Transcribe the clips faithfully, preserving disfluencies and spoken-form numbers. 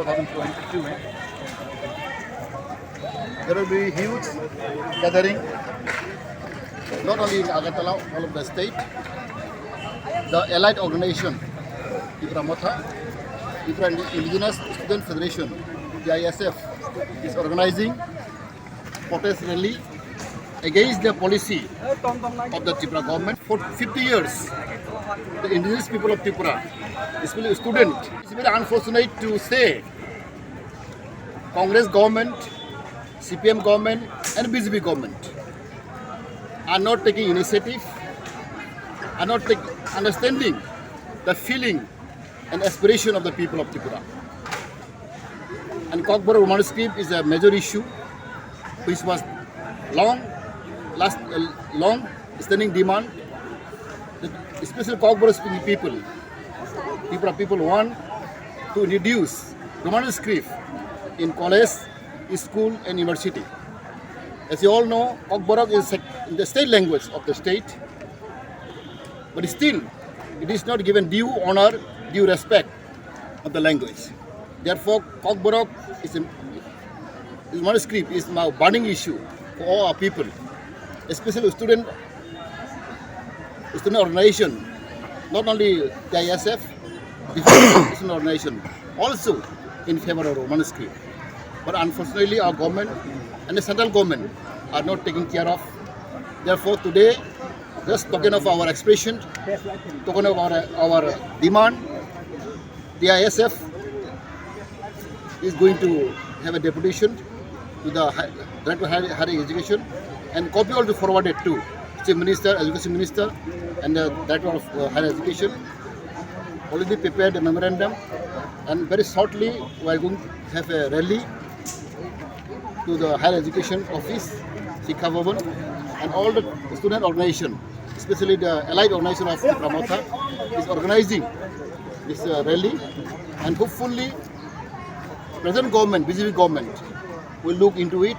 There will be huge gathering, not only in Agartala, all of the state. The allied organization, Tipra Motha, Tipra Indigenous Student Federation, T I S F, is organizing protest rally against the policy of the Tripura government. For fifty years, the indigenous people of Tripura, especially student, it's very unfortunate to say Congress government, C P M government, and B J P government are not taking initiative, are not take, understanding the feeling and aspiration of the people of Tripura. And Kokborok Roman script is a major issue which was long, last, uh, long standing demand that especially Kokborok speaking people, Tripura people want to introduce Roman script in college, school and university. As you all know, Kokborok is sec- the state language of the state, but still it is not given due honor, due respect of the language. Therefore, Kokborok is a, is one script is now burning issue for all our people, especially student, student organization, not only T I S F, different student organization, also in favor of Roman script. But unfortunately, our government and the central government are not taking care of. Therefore, today, just token of our expression, token of our, our demand, T I S F is going to have a deputation to the high, Director of Higher, Higher Education and copy also forwarded to Chief Minister, Education Minister, and the Director of uh, Higher Education. Already prepared a memorandum, and very shortly we are going to have a rally to the Higher Education Office, Shiksha Bhavan, and all the student organization, especially the allied organization of Tipra Motha, is organizing this uh, rally, and hopefully present government, B J P government, will look into it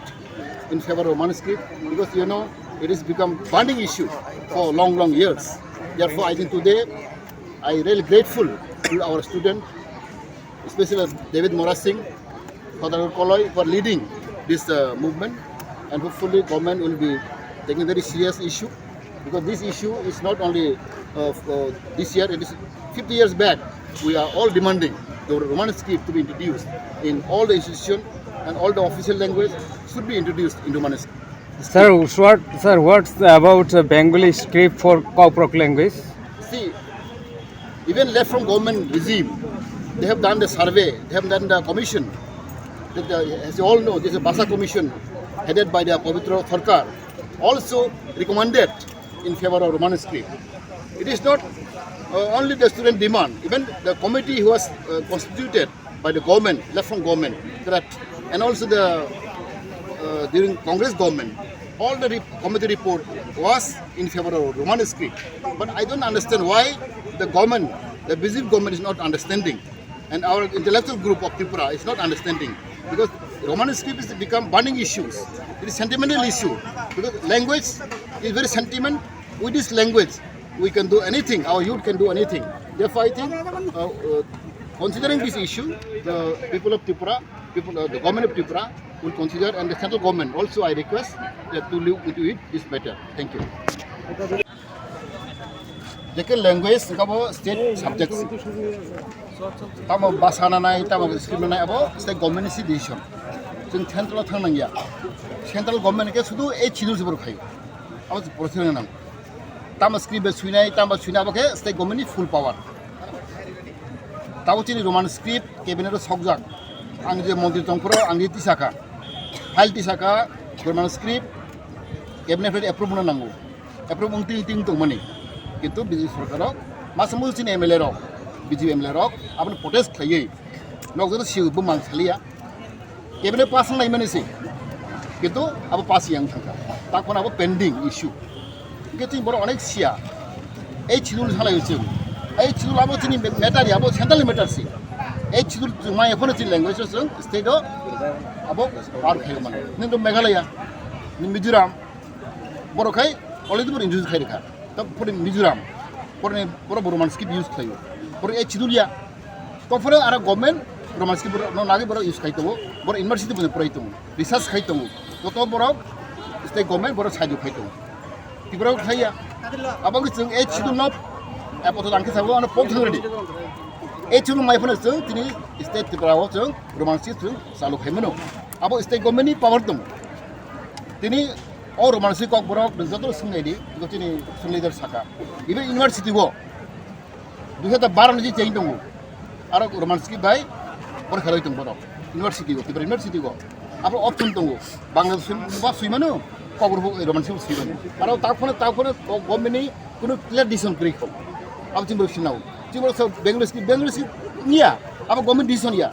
in favor of Roman script, because you know it has become burning issue for long, long years. Therefore, I think today I really grateful to our student, especially David Mora Singh, Father Koloi for leading this uh, movement, and hopefully government will be taking very serious issue, because this issue is not only uh, uh, this year, it is fifty years back. We are all demanding the Roman script to be introduced in all the institution, and all the official language should be introduced in Roman script. Sir, what, sir, what's about the Bengali script for Kokborok language? See, even left from government regime, they have done the survey, they have done the commission. That the, as you all know, this is a Bhasa Commission headed by the Pabitra Sarkar, also recommended in favor of Roman script. It is not uh, only the student demand, even the committee who was uh, constituted by the government, left from government, correct, and also the uh, during Congress government, all the re- committee report was in favor of Roman script. But I don't understand why the government, the B J P government is not understanding, and our intellectual group of Tripura is not understanding, because Roman script is become burning issues. It is sentimental issue, because language is very sentiment. With this language, we can do anything, our youth can do anything. Therefore, I think, uh, uh, considering this issue, the people of Tripura, people, uh, the government of Tripura will consider, and the central government also, I request that to look into it this matter. Thank you. Jeke language wngkha bo state subject se. Tamo basa nanai, tamo script nanai, abo state government ni decision. Chwng central o thang nangya. Central government ke sudu ei schedule se borok khai. Abo se procedure nang. Tamo script bai suinai, tamo suinai, abo khe state government ni full power. Tabo chini Roman script cabinet o sokjak. Ang je montri tongphuru ang je tisaka. File tisaka Roman script cabinet bai approve no nango. Approve wng ting ting tongmani. Kintu B J P sorkar rok masa musu chini M L A rok, B J P M L A rok aboni protest khlaiwi nok joto si bumang saliya. Cabinet pass wng naimani se, kintu abo pass yang thangkha. Takphano abo pending issue. Hingke chini borok onek siya. Ei chidul salai chwng. Ei chidul abo chini matter ya, abo central matter se. Ei chidul chwng mai phano chini language chwng state o abo par khayo mano. Nini Meghalaya, nini Mizoram, borok khai already borok introduce khai rikha. Ta pore Mizoram, pore pore Roman script use khlaio. Pore ei chidul ya. Tongphuru aro government Roman script borok no nagwi borok use khai tongo, borok university bo porai tongo, research khai tongo, joto borok state government borok saidu khai tongo. Tripura o khaiya. Abo wngkha chwng eight schedule no, apoto ang khe sabo ano pok thang ready. Eight schedule mai phano chwng tini state Tripura o chwng Roman script chwng chalu khai mano. Abo state government ni power tongo. Tini o Roman script kok borok joto swngnaidi, joto tini swngnaidar saka. Even university o dui hajar baro ni je change tongo. Aro Roman script bai borok khelai tong borok. University go, Tripura University go. Abo option tongo. Bangla swi-, ba swimano, kokborok Roman script swimano. Aro tak phone, tak phone government ni kuno clear decision kwrwi kho. Abo chini borok sinao. Chini borok sa Bengali script, Bengali script niya. Abo government decision ya.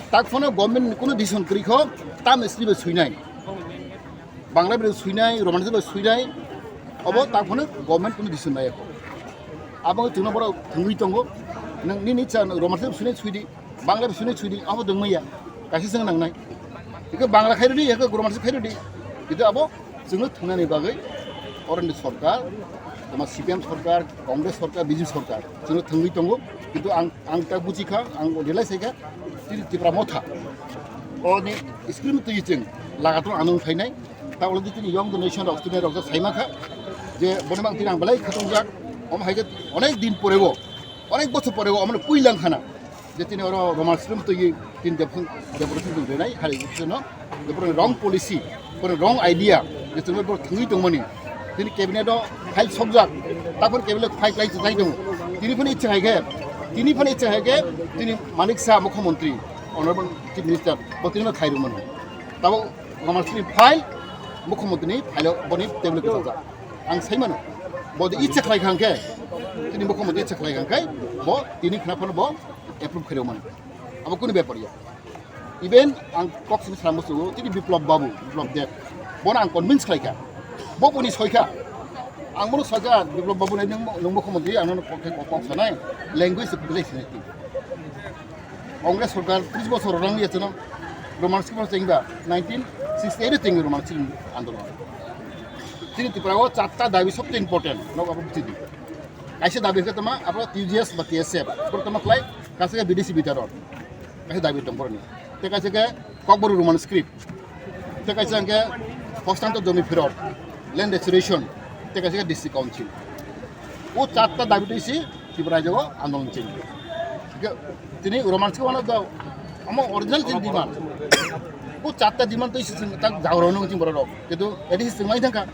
Tak phone government kuno decision kwrwi kho, tam script bai swinai. Bangla bai swinai, Roman bai swinai, obo tak phano government kunu decision nai kho. Abo chwngno borok thwngwi tongo, nwng nini cha Roman bai swinai swidi, Bangla bai swinai swidi, abo dwngmaya, kaisa chwng nangnai. Eko Bangla khairodi, eko Roman khairodi, kintu abo chwngno thwngnani bagwi oroni sorkar, toma C P M sorkar, Congress sorkar, B J P sorkar, chwngno thwngwi tongo, kintu ang, ang ta buji kha, ang realize kha, chini Tipra Motha, oni screen twi chwng lagator anung phainai. Ta ulo tini young generation rok, student rok sai ma kha je boni mang tini ang belai khatung jak, om hai je onek din pore go, onek bochor pore go, amne pui lang khana je tini oro Roman script twi tin development renai hari no, je wrong policy, wrong idea, je tini borok thangwi tongmani, tini cabinet o file sokjak, taphor cabinet file lai chai tongo, tini phano ichha hai khe, tini phano ichha hai khe, tini Manik Saha mukhyamantri, honorable chief minister, bo tini khai rwmani. Tabo Roman script file, mukhyamantri ni file o boni table o kwchajak. Ang sai mano, bo de ichha khlai kha hwnkhe, tini mukhyamantri ichha khlai kha hwnkhe, bo tini khna phano bo approve khairok mano. Abo kunu bepar ya. Even ang kok simi salam busugo, tini Biplab Babu, Biplab Deb, bono ang convince khlai kha. Bo boni soi kha. Ang bono soi kha, Biplab Babu nai nwng, nwng mukhyamantri, ang nono kok, kok, kok sanai, language belai sinai. Congress sorkar tris bosor rang ya chwng Roman script chengba nineteen sixty eight chengba Roman script andolon. Chini Tripura o charta dabi sobse important, nok abo buji di. Kaisa dabi khe tama abo T G S ba T S F, kor tama khlai kaisa B D C bidar rok. Kaisa dabi tong boroni. Te kaisa khe Kokborok Roman script. Te kaisa hwnkhe Hostantor Jomi Phirot, Land Restoration, te kaisa khe District Council. O charta dabi twi si Tripura rajyo o andolon chengdi. Hwnkhe tini Roman script ano do omo original chini demand. O charta demand twi si chwng tak jagoro nung chini borok rok. Kintu A D C chwng mai thangkha.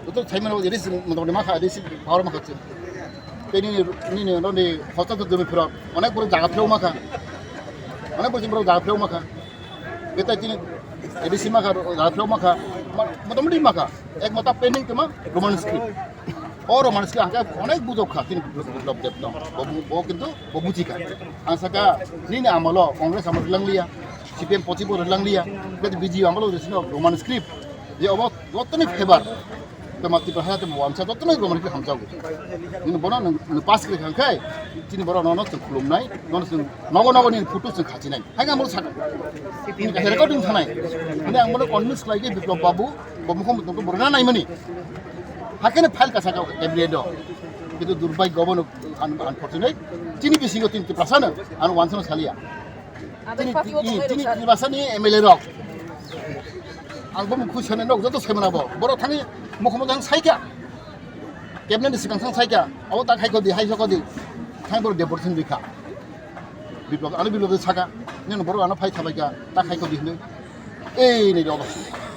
Joto saimano A D C motamoti makha, A D C power makha chwng. Tei nini, nini, nini Hostantor Jomi Phirot onek borok jaga phirok makha. Onek borok jaga phirok makha. Betai tini A D C makha, jaga phirok makha. Ma-, motamoti makha. Ek mota pending tongma Roman script. O Roman script hwnkhe onek bujok kha tini Biplab Deb no. Bo, bo kintu bo buji kha. Ang saka nini amolo Congress amolo langliya, C P M pochi bo langliya, B J P amolo Roman script. Je obo jotoni favor. Tama Tripura ha tama wansa jotoni Roman script hamjago. Nini bono nung, nung pass khe kha khai, tini borok nono chwng khulumnai, nono chwng nogo nogo nini photo chwng khachinai. Hai ang bono sakha. Nini kaisa recording thanai. Hwnwi ang bono convince khlai khe Biplab Babu, bo mukho mutung borok na naimani. Hakhe file kasa kha cabinet o. Kintu durbhagyo bono un-, unfortunate. Chini bisingo tini Tiprasa no, ano wansa no saliya. Tini, tini, tini Tiprasa ni M L A rok. Ang bo mukhu sene nok joto semana bo. Borok thani mukho mujang saikha. Cabinet ni sikang sang saikha. Abo ta khai kho di, hai kho di. Thang borok deportation di kha. Biplab, ano Biplab de saka, nini borok ano phai thabai kha, ta khai kho di hwnwi. Ei, nei de obo.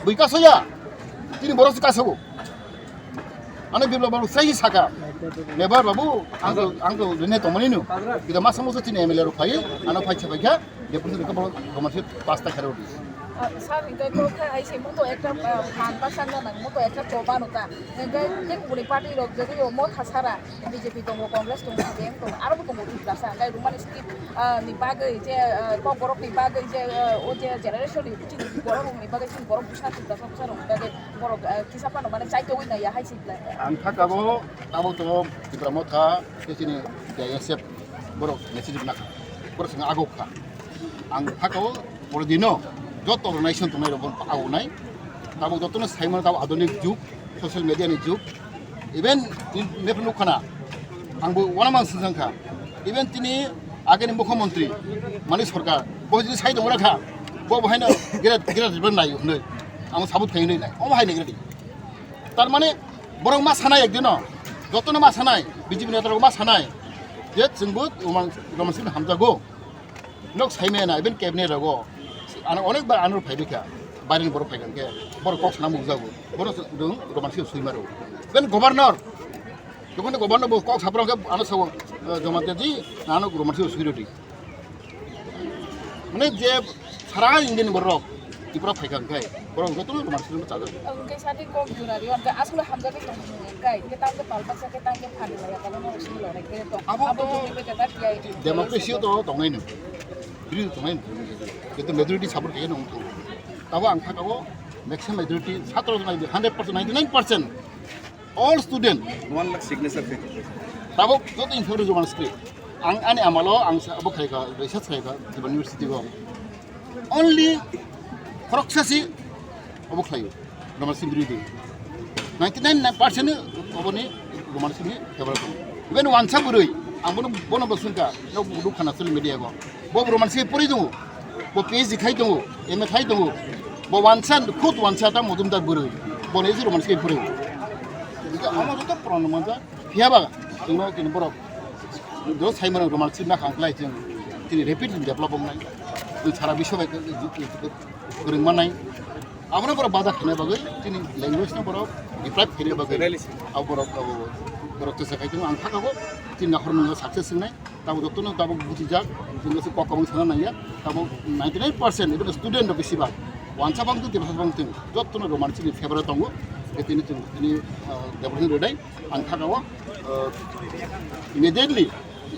Bui kaso ya. Tini borok se kaso bo. Ano Biplab babu sai saka. Member babu, ang to, ang to rene tongmani no. Kita masa musa tini M L A rok phai, ano phai thabai kha, deportation ka borok roman se pasta kharo di. Ah, sir, hingke borok kha hai se mo to ekta, ah, phan pa sanja nang, mo to ekta choba no ta. Hingke, hingke kubuni party rok jodi yo mo thasara. B J P tongo, Congress tongo, C P M tongo, aro bo tongo Tiprasa, hingke Roman script, ah, ni bagwi je, ah, kokborok ni bagwi je, ah, o je generation ni chini borok rok ni bagwi chini borok bwsa Tiprasa bwsa rok ni bagwi borok, ah, kisa phano mane chaitogwi naiya hai se belai. Ang kha kabo, tabok tongo Tipra Motha, tei chini T I S F borok initiative nakha, borok swngo agok kha. Ang thakao pore dino joto organization tongnai rok bono agonai. Tabuk jotono saimano tabuk adhunik jug, social media ni jug. Even in-, nep nukhana, ang bo wana man swngjang kha. Even tini Ageni mukhyamantri Manik Sarkar bo jodi sai tongmani kha, bo bo haino gira gira riban nai hwnwi ang sabut khai hwnwi nai, omo haino gira di. Tar mane borok ma sanai ekdino, jotono ma sanai, B J P neta rok ma sanai je chwngbo Roman Roman Singh hamjago. Nok saimaya na, even cabinet rogo ano onek bar ano phaibikha, baireni borok phaikha hwnkhe borok kok sana mukjago, borok rung Roman Singh sui maro. Even governor, jokhon governor bo kok saprang khe ano sao, eh, Jamatia ji, ano Roman Singh sui rodi. Mane je sara Indian borok Tripura phaikha hwnkhe borok jotono Roman Singh chajak. Hwnkhe sati kok jura ri, hwnkhe aswk hamjagwi tong hwnkhe, hwnkhe tamo palpaksa khe tamo phan laya, tamo no sini lorek khe tong. Abo to democracy to tongnai no. Biri tongnai no. Kintu majority support khe no tong. Tabo ang thakabo maximum majority satro jona hundred percent, ninety nine percent all student. One lakh signature khe. Tabo joto in favor Roman script. Ang ani amalo ang sa abo khaikha, research khaikha, Tripura University go. Only khoroksa si obo khlaio, Roman Singh birodhi. Ninety nine percent oboni Roman Singh ni favour tongo. Even wansa bwrwi, ang bono, bono bo swngkha, nok nukha na social media go. Bo Roman Singh pori tongo, bo P H D khai tongo, M A khai tongo. Bo wansa, khud wansa ta Majumdar bwrwi. Bono isi Roman Singh pori. Ika ama joto prono manja, phiya ba, chwngno kini borok. Do sai mano Roman Singh na khang klai chwng. Tini rapid develop wngnai. Chwng sara biswa bai kwrwng manai. Abono borok baja khaina bagwi, tini language no borok deprive khaina bagwi. Abo borok, abo borok chesa khai tongo. Ang thaka bo tini nakhor mwngo success wngnai. Tabo jotono tabo bujijak, chwng se kok kabang sana nangya. Tabo ninety nine percent even student rok bisi ba. Wansa bang tong, tibasa bang tong. Jotono Roman Singh ni favour tongo. Tini chwng tini, ah, development redai. Ang thaka o, ah, immediately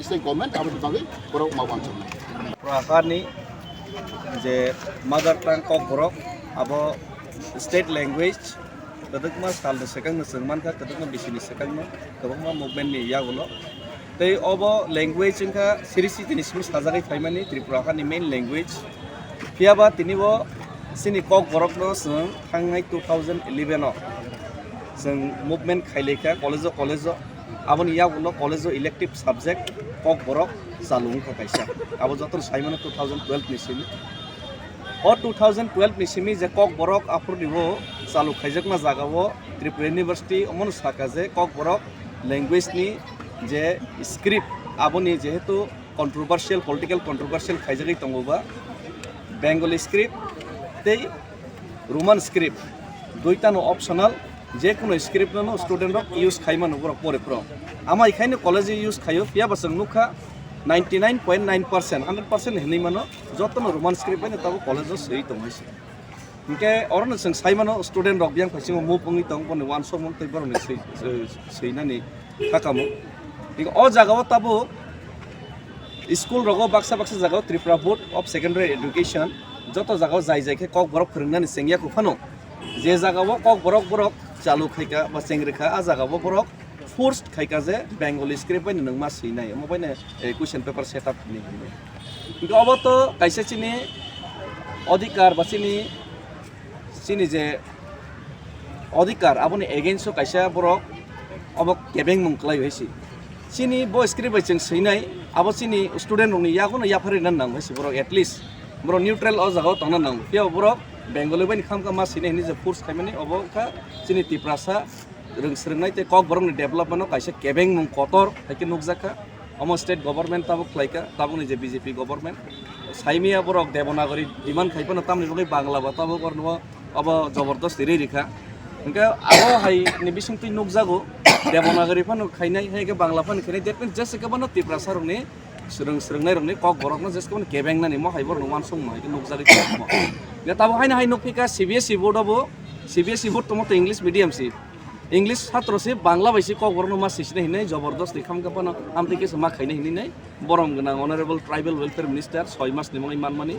state government aboni bagwi borok ma wansuknai. Pura hani je mother tongue Kokborok abo state language kwdwkma salni swkangno chwng mankha, kwdwkma bisini swkangno kwbangma movement ni yagulo. Tei obo language wngkha siri sitini simi sajagwi phaimani Tripura hani main language. Phiyaba tini bo chini Kokborokno chwng thangnai two thousand eleven o chwng movement khailaikha college o, college o. Aboni yagulo college o elective subject Kokborok chalu wngkha kaisa. Abo jotono saimano two thousand twelve ni simi. O two thousand twelve ni simi je Kokborok aphurni bo chalu khaijakma jaga o Tripura University omono saka je Kokborok language ni je script aboni jehetu controversial, political controversial khaijagwi tongo ba, Bengali script tei Roman script, duitano optional, je kono script no student rok use khai mano borok pore phuru. Amai khaino college o use khaio, phiya ba chwng nukha ninety nine point nine percent, hundred percent hinwi mano, jotono Roman script bai no tabuk college o swi tongwi se. Hinkhe orono chwng sai mano student rok yang phaising move wngwi tong, boni uansukmung tei borokni swi, swi, swinani kha kamo. Hinkhe o jaga o tabuk school rogo baksa baksa jaga o Tripura Board of Secondary Education joto jaga o jai jai khe Kokborok phwrwngnani chengya kho phano. Je jaga o Kokborok borok chalu khaikha ba chengrikha, a jaga o borok forced khaikha je Bengali script bai no nwng ma swinai, omo bai no, eh, question paper set up hinwi hinwi. Hinkhe obo to kaisa chini odhikar ba chini, chini je odhikar, aboni against o kaisa borok obo kebengmung kwlai hai se. Chini bo script bai chwng swinai, abo chini student rokni yagono yapharwi na nango hai se borok, at least borok neutral o jaga o tongna nango. Phiya borok Bengali bai ni khamkha ma swinai hinwi je force khaimani, obo wngkha chini Tiprasa rwng swrwngnai tei Kokborokni development o kaisa kebengmung kotor hai khe nukjakha. Omo state government tabuk khlaikha, tabukni je B J P government. Saimaya borok Devanagari demand khai phano tamni bagwi Bangla ba tabuk orno obo jobordosti rwi rikha. Hinkhe abo hai ni bisingtwi nukjago Devanagari phano khainai, hai khe Bangla phano khainai, that means jesa khe bono Tiprasa rokni swrwng swrwngnairokni Kokborokno jesa khe bono kebengnani mo hai borokno uansukma hai khe nukjagwi tongmo. Hinkhe tabuk haino hai nukphikha C B S E board obo, C B S E board tongmo to English medium si. English satro se Bangla bai se Kokborokno ma sisina hinwi jobordosti khamkha phano amtwi khe se ma khaina hinwi nai borom gwnang Honorable Tribal Welfare Minister soi mas ni mungwi manmani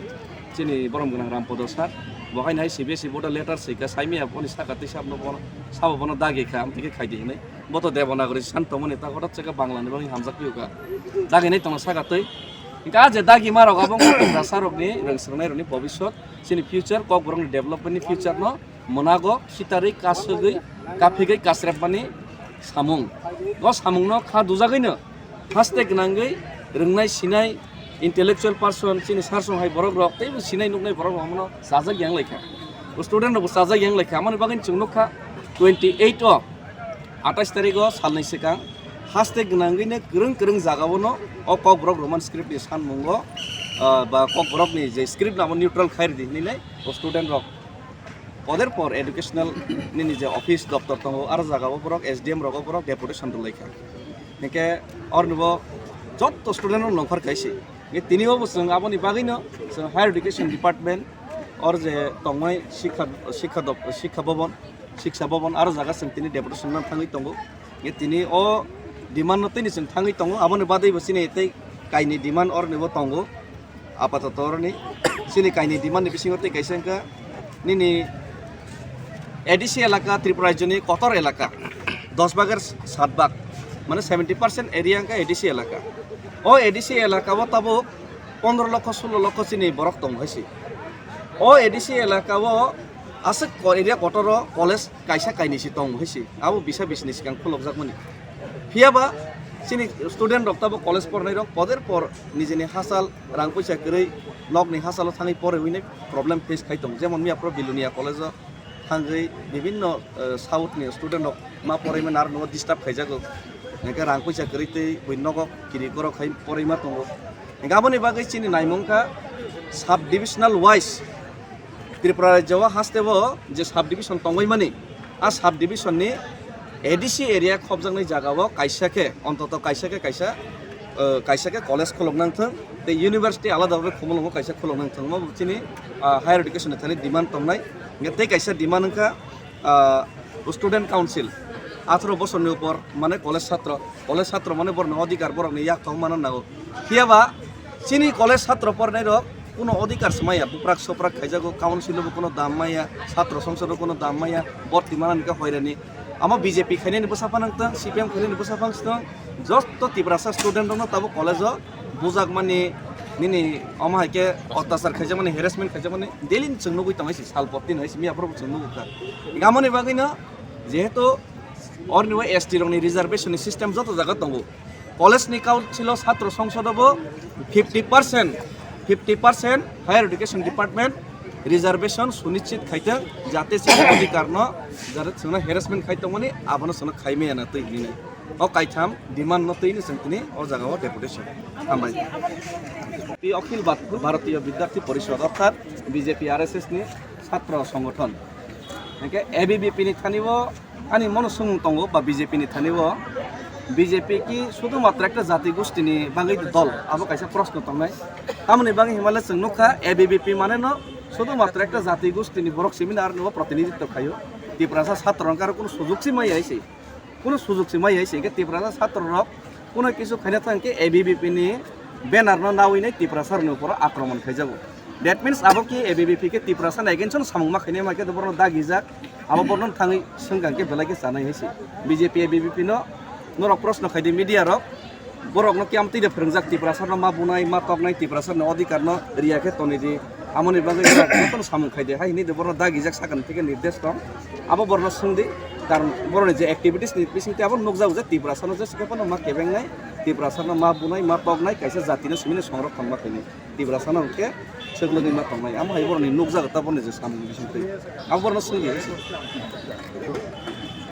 chini borom gwnang Rampodo sir. Bo haino hai C B S E board o letter swikha, saimaya boni saka twi sabno bono, sabo bono dagi kha, amtwi khe khaidi hinwi. Bo to Devanagari san tongmani ta hothat se khe Bangla ni bagwi hamjak phiyokha. Dagi nai tongno saka twi. Hinkhe a je dagi ma rok abo wngkha Tiprasa rokni rwng swrwngnairokni bobiswt, chini future Kokborokni development ni future no mwnago khitarwi, kasugwi, kaphigwi, kasrepmani samung. O samungno kha dujagwino haste gwnangwi rwngnai sinai intellectual person, chini sar song hai borok rok, teibo sinai nuknai borok rok, omono chajak yang lai kha. O student rok bo chajak yang lai kha. Amoni bagwi chwng nuk kha, twenty eight o, atais tarik o salnwi swkang haste gwnangwi no kwrwng kwrwng jaga o no o Kokborok Roman script ni sanmung o, ah, ba Kokborok ni je script no abo neutral khai rwdi hinwi nai o student rok. Poder por educational nini je office doptor tongo, aro jaga o borok S D M rogo borok deputation rwlai kha. Hinkhe orni bo jotto student rok nongkhor kaisi. Hinkhe tini o bo chwng aboni bagwino chwng higher education department or je tongmai sikha, sikha dop-, sikha bobon, siksa bobon aro jaga chwng tini deputation no thangwi tongo. Hinkhe tini o demand no tini chwng thangwi tongo, aboni bagwi bo chini tei kaini demand orni bo tongo. Apatoto oroni chini kaini demand ni bisingo tei kaisa wngkha nini A D C elaka, Tripura rajyoni kotor elaka, dos bhager sat bhag, mane seventy percent area wngkha A D C elaka. O A D C elaka o tabuk pondro lokho, sulo lokho chini borok tongo hai se. O A D C elaka o aswk ko-, area kotor o college kaisa kainwi se tongo hai se. Abo bisa bisini swkang khulokjakmani. Phiya ba chini student rok tabuk college pornai rok poder por nijini hachal rang puisa kwrwi nokni hachalo thangwi porwi hwnwi problem face khai tongo. Jemon miya pro Bilonia college o thangwi bibinno, eh, south ni student rok ma porwi mano aro disturb khaijago. Hinkhe rang puisa kwrwi tei bui nogo kiri korok khai porwi ma tongo. Hinkhe aboni bagwi chini naimung kha sub divisional wise Tripura rajyo o haste bo je sub division tongwi mani, a sub division ni A D C area khopjaknai jaga o kaisa khe, ontoto kaisa khe kaisa, eh, kaisa khe college khulok nang thung, tei university alada bhabe Khumulwngo kaisa khulok nang thung, omo chini, ah, higher education ni thani demand tongnai. Hinkhe tei kaisa demand wngkha, ah, student council, atharo bosorni upor mane college satro, college satro mane borokni odhikar borokni yak thok mano nango. Phiya ba chini college satro pornai rok kuno odhikar se maya, buprak soprak khaijago, council bo kuno dam maya, satro songsad bo kuno dam maya, borti manani khe hoirani. Amo B J P khainani bwsa phano wngtong, C P M khainani bwsa phano wngtong, joto Tiprasa student rokno tabuk college o bujakmani, nini omo hai khe otyachar khaijakmani, harassment khaijakmani daily chwng nugwi tongo hai se, sal porti no hai se, miya phuru bo chwng nugwi kha. Hinkhe amoni bagwino jehetu orni o S T rokni reservation ni system joto jaga tongo. College ni council o satro songsad o bo fifty percent, fifty percent higher education department reservation sunichit khaitong, jate chini odhikar no, jate chwngno harassment khai tongmani abono chwngno khai maya na twi hinwi. O kaitham demand no twi ni chwng tini o jaga o deputation. Hambai. Pi Akhil Bhat-, Bharatiya Vidyarthi Parishad orthat B J P R S S ni satro songothon. Hinkhe A B V P ni thani o ani mono swngmung tongo ba B J P ni thani o, B J P ki sudhumatro ekta jati gostini bagwi dol, abo kaisa proshno tongnai. Tamoni bagwi hinmale chwng nukha A B V P mane no sudhumatro ekta jati gostini borok simi no aro no protinidhitto khaio. Tiprasa satro wngkha aro kuno sujog se maya hai se. Kuno sujog se maya hai se, hinkhe Tiprasa satro rok kuno kisu khaina thang khe A B V P ni banner no nawi nai Tiprasa rokni upor o akromon khaijago. That means abo ki A B V P khe Tiprasa ni against o samung ma khainai, ma khe borok no dagijak, abo borok no thangwi swngkang khe belai khe chanai hai se. B J P A B V P no norok proshno khai di media rok, borok no kiam twi de phwrwngjak Tiprasa no ma bunai, ma toknai, Tiprasa ni odhikar no riya khe tonwi di, amoni bagwi borok jotono samung khai di, hai hinwi de borok no dagijak sakani theke nirdesh tong, abo borok no swng di, karon borok ni je activities ni bising tei abo nukjago je Tiprasa no je swkhe phano ma kebengnai, Tiprasa no ma bunai, ma toknai, kaisa jati no simi no songrokthon ma khainai. Tiprasa no hwnkhe swk logwi ma tongnai. Amo hai borokni nukjago ta borokni je samung bisingtwi. Abo borokno swngdi.